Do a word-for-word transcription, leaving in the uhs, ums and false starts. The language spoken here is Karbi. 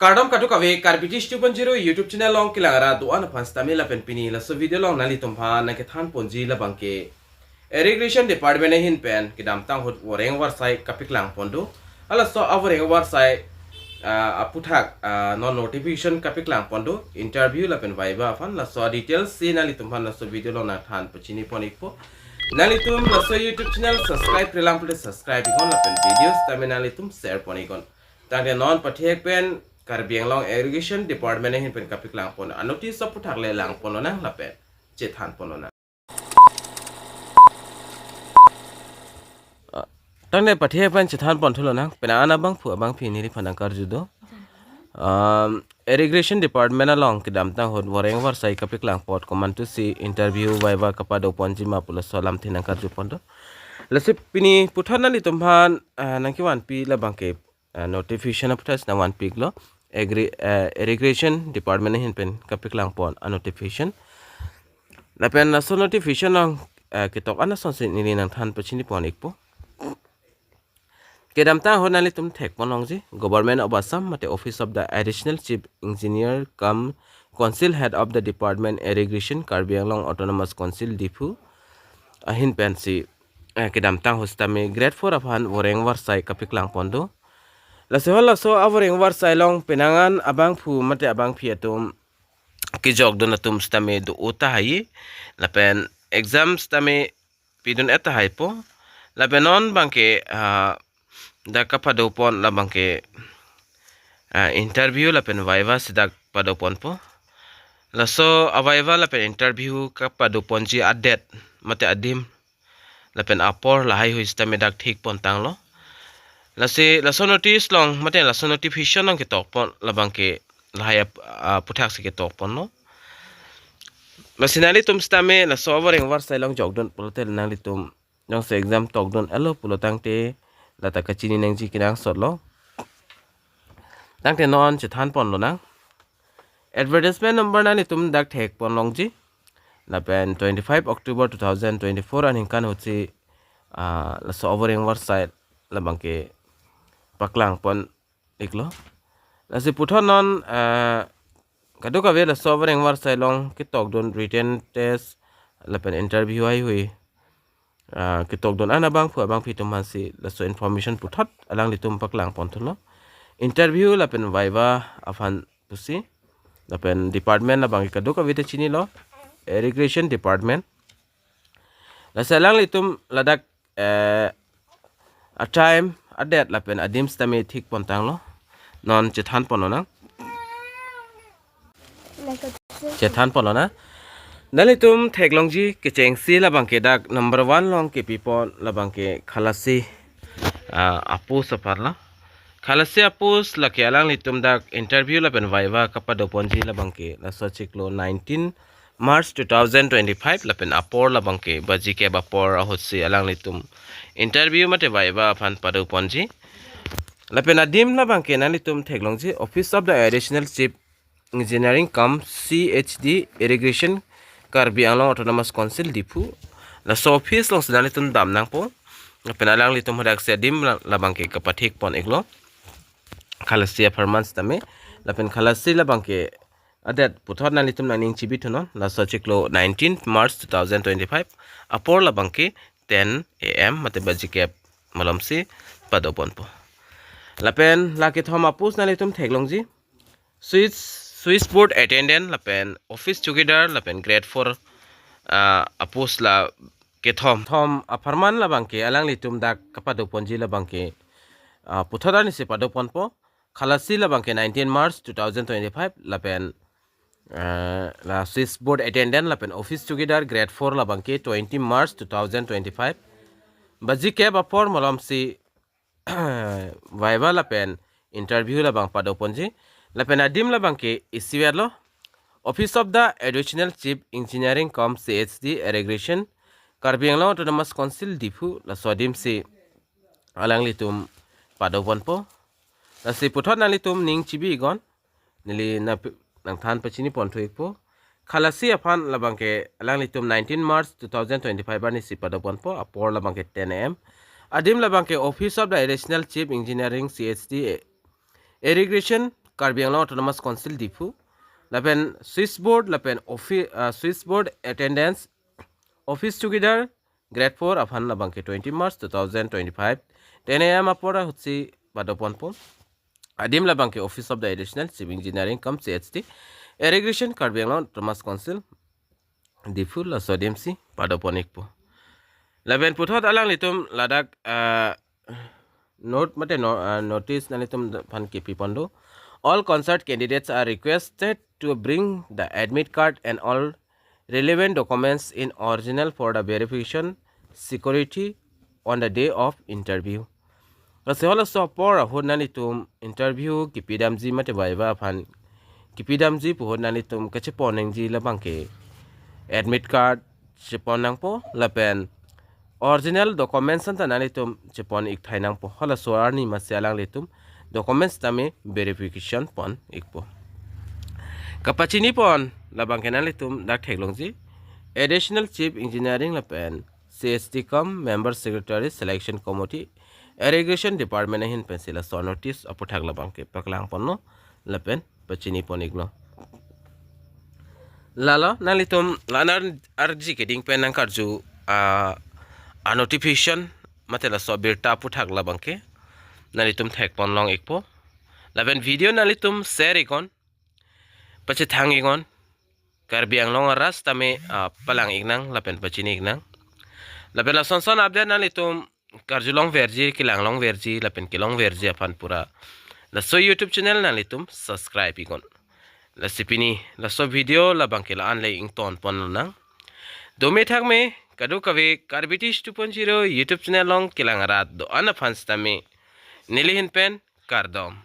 Kardom kadokave, Karbi Tish two point zero YouTube channel along kelang ra do-an aphan sitame lapen pini laso video along nanglitum aphan nangkethan ponji labangke Irrigation Department ahin pen kedamtang ahut voreng varsai kapeklang pon do. Halaso avoreng varsai, ah, aputhak, ah, non notification kapeklang pon do, interview lapen viva aphan. Laso details si nanglitum aphan laso video along nangthan pachini pon ikpo. Nanglitum laso YouTube channel subscribe-relang pulote subscribe iknon lapen video sitame nanglitum share pon iknon. Tangte non pathek pen Karbi Anglong Irrigation Department ahin pen kapeklang pon a-notice aputhak le lang pon lonang lapen chethan pon lonang. Ah, tangte pathek pen chethan pon thu lonang, penang an abangphu abangphi neliphan nangkarju do. Um, Irrigation Department along kedamtang ahut voreng varsai kapeklang apot komantusi interview viva kapado ponji ma pulo laso alamthe nangkarju pon do. Lasi pini puthot nanglitum aphan, ah, nangkevanpi labangke, ah, notification aputhak si nangvanpi iklo. Agri-, ah, Irrigation Department ahin pen kapeklang pon a-notification. Lapen laso notification along, ah, ketok an asonsi neli nangthan pachini pon ikpo. Kedamtang ahut nanglitum thek pon longji, Government of Assam mate Office of the Additional Chief Engineer cum Council Head of the Department Irrigation, Karbi Anglong Autonomous Council, Diphu ahin pensi, eh, kedamtang ahut sitame grade four aphan voreng varsai kapeklang pon do. Lasi halaso avoreng varsai along penang an abangphu mate abangphi atum kejokdun atum sitame do-o tahai, lapen exam sitame pidun-et tahaipo. Lapen non abangke, ah, dak kapado pon labangke, ah, interview lapen viva si dak pado ponpo. Laso aviva lapen interview kapado ponji a-date mate adim lapen apor lahaihui sitame dak thik pon tanglo. Lasi laso notice along mate laso notification along ketok pon labangke lahai ap-, aputhak si ketok ponlo. Lasi nanglitum sitame laso avoreng varsai along jokdun pulote nanglitum jongsi exam tokdun-etlo pulo tangte lata kachini nangji kenangsotlo. Tangte non chethan pon lonang. Advertisement number nanglitum dak thek pon longji. Lapen twenty-five October two thousand twenty-four aningkan ahutsi, ah, laso avoreng varsai labangke paklang pon iklo. Lasi puthot non, ah, kadokave laso avoreng varsai along ketokdun written test lapen interview haihui, ah, ketokdun an abangphu abangphi atum aphansi laso information puthot alanglitum paklang pon thulo. Interview lapen viva aphan pusi. Lapen department labangke kadokave ta chinilo, Irrigation Department. Lasi alanglitum ladak, eh, a-time, a-date lapen adim sitame thik pon tanglo. Non chethan pon lonang. Chethan pon lonang. Nanglitum thek longji kechengsi labangke dak number one along kepi pon labangke Khalasi, ah, a-post apharlo. Khalasi a-post lake alanglitum dak interview lapen viva kapado ponji labangke laso chiklo nineteen March two thousand twenty-five lapen apor labangke baji kep apor ahutsi alanglitum interview mate viva aphan pado ponji. Lapen adim labangke nanglitum thek longji, Office of the Additional Chief Engineering cum C H D Irrigation, Karbi Anglong Autonomous Council, Diphu. Laso office alongsi nanglitum dam nangpo. Lapen alanglitum hadaksi adim la-, labangke kapathik pon iklo. Khalasi apharman sitame. Lapen Khalasi labangke a-date puthot nanglitum nangning chibi thunon. Laso chiklo nineteenth March two thousand twenty-five. Apor labangke ten A M mate baji kep malomsi pado ponpo. Lapen la kethom a-post nanglitum thek longji. Switch, switchboard attendant lapen office chowkidar lapen grade four, ah, a-post la kethom. Thom apharman labangke alanglitum dak kapado ponji labangke, ah, puthot arnisi pado ponpo. Khalasi labangke nineteen March two thousand twenty-five lapen, ah, la switchboard attendant lapen office chowkidar grade four labangke twenty March two thousand twenty-five. Baji kep apor malomsi viva lapen interview labang pado ponji. Lapen adim labangke isivet lo, Office of the Additional Chief Engineering cum C H D Irrigation, Karbi Anglong Autonomous Council, Diphu, laso adimsi alanglitum pado ponpo. Lasi puthot nanglitum ning chibi iknon. Neli nap-, nangthan pachini pon thu ikpo. Khalasi aphan labangke alanglitum nineteen March two thousand twenty-five arnisi pado ponpo, apor labangke ten A M. Adim labangke Office of the Additional Chief Engineering, C H D Irrigation, Karbi Anglong Autonomous Council Diphu, lapen switchboard lapen office, uh, switchboard attendance office together grade four aphan labangke twenty March two thousand twenty-five ten a m apor ahutsi padoponpo. Adim labangke Office of the Additional Chief Engineering cum C H D, Irrigation, Karbi Anglong Autonomous Council Diphu, laso adimsi padoponikpo. Lapen puthot alanglitum ladak, ah, note mate no, ah, notice nanglitum aphan kipipon do. All concerned candidates are requested to bring the admit card and all relevant documents in original for the verification security on the day of interview. Lasi halaso apor ahut nanglitum interview kipidamji mate viva aphan kipidamji pu ahut nanglitum kacheponnangji labangke admit card cheponnangpo lapen original documents anta nanglitum chepon-ik thainangpo. Halaso arni masi alanglitum documents tame verification pon-ikpo. Kapachinipon labangke nanglitum dak theklongji, Additional Chief Engineering lapen C H D cum Member Secretary Selection Committee, Irrigation Department ahin pensi laso notice aputhak labangke paklangponlo lapen pachinipon-iklo. Lalo nanglitum la-an arji keding pen nangkarju, ah, a notification mate laso abirta aputhak labangke nanglitum thekponlong-ikpo. Lapen video nanglitum share-iknon, pachethang-iknon, Karbi Anglong arat tame, ah, palang-iknang lapen pachini-iknang. Lapen lasonson update nanglitum karjulongverji, kelanglongverji lapen kelongverji aphan pura laso YouTube channel nanglitum subscribe-iknon. Lasi pini laso video labangke la-an le ingtonponlonang. Dome thakme, kadokave Karbi Tish two point zero YouTube channel along kelang arat do-an aphan sitame neli ahin pen kardom.